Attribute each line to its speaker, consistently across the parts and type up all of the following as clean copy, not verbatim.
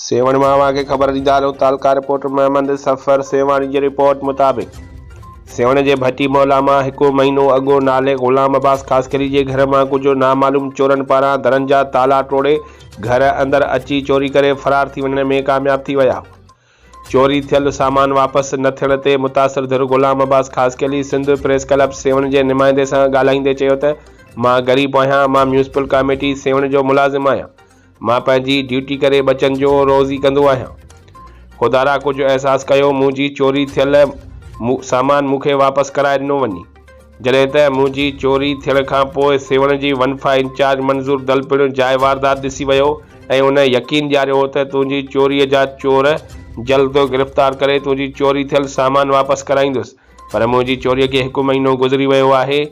Speaker 1: سيوهڻ مان اوهان کي خبر ڏيندا هلون تعلقه رپورٽر محمد صفر سيوهاڻي جي رپورٽ مطابق سيوهڻ جي ڀٽي محلا مان هڪ مهينو اڳ نالي غلام عباس خاصخيلي جي گهر مان ڪجهه نامعلوم چورن پاران درن جا تالا ٽوڙي گهر اندر اچي چوري ڪري فرار ٿي وڃڻ ۾ ڪامياب ٿي ويا. چوري ٿيل سامان واپس نه ٿيڻ تي متاثر ڌر غلام عباس خاصخيلي سنڌ پريس ڪلب سيوهڻ جي نمائندي سان ڳالهائيندي چيو ته مان غريب آهيان مان ميونسپل ڪاميٽي سيوهڻ جو ملازم آهيان مان پنهنجي ڊيوٽي ڪري ٻچن جو روزي ڪندو آهيان. خدارا ڪجهه احساس ڪيو منهنجي چوري ٿيل سامان مون کي واپس ڪرائي ڏنو وڃي. جڏهن ته منهنجي چوري ٿيڻ کان پوء سيوهڻ جي ون فائي انچارج منظور دل پڻ جاء واردات ڏسي ويو ۽ ان يقين ڏياريو هو ته تنهنجي چوري جا چور جلد گرفتار ڪري تنهنجي چوري ٿيل سامان واپس ڪرائيندس پر منهنجي چوري کي هڪ مهينو گذري ويو آهي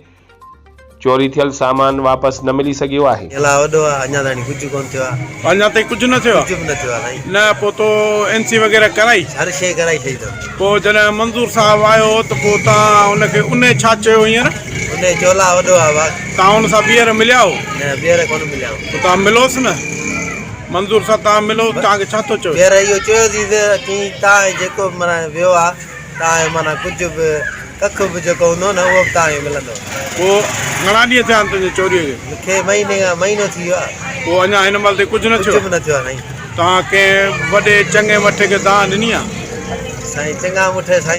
Speaker 1: چوري ٿيل سامان واپس نه ملي سگهيو آهي.
Speaker 2: الاء وڏو آ اڃا تائين ڪجهه ڪونه ٿيو آ.
Speaker 3: اڃا تائين ڪجهه نه ٿيو آ؟
Speaker 2: ڪجهه به نه ٿيو آ سائين.
Speaker 3: نه پوء تو اين سي وغيره ڪرائي؟
Speaker 2: هر شيء ڪرائي ڇڏي اٿم.
Speaker 3: پوء جڏهن منظور صاحب آيو هو ته پوء تان ان کي انهي ڇا چيو هينئر؟
Speaker 2: انهي چيو الاء وڏو آ ڀاء.
Speaker 3: تان ان سان ٻيهر مليا هو؟
Speaker 2: نه ٻيهر ڪونه مليا آهيون.
Speaker 3: پوء تان ملوس نه؟ منظور سان تان ملو تان کي ڇا ٿو چوي؟
Speaker 2: ٻيهر اهو چيو ٿي ته چيائين تان جيڪو به معنيٰ ويو آ تان معنيٰ ڪجهه به ڪک به جيڪو هوندو نه اهو به توهان کي ملندو.
Speaker 3: پوء گهڻا ڏينهن ٿيا آهن تنهنجي چوريء کي؟
Speaker 2: مون کي مهيني کان مهينو ٿي ويو آهي.
Speaker 3: پوء اڃا هن مهل تائين ڪجهه نه ٿيو
Speaker 2: ڪجهه به نه ٿيو آهي سائين.
Speaker 3: توهان ڪنهن وڏي چڱي مٺي کي دانهن ڏني آهي؟
Speaker 2: سائين چڱا مٺي سائين.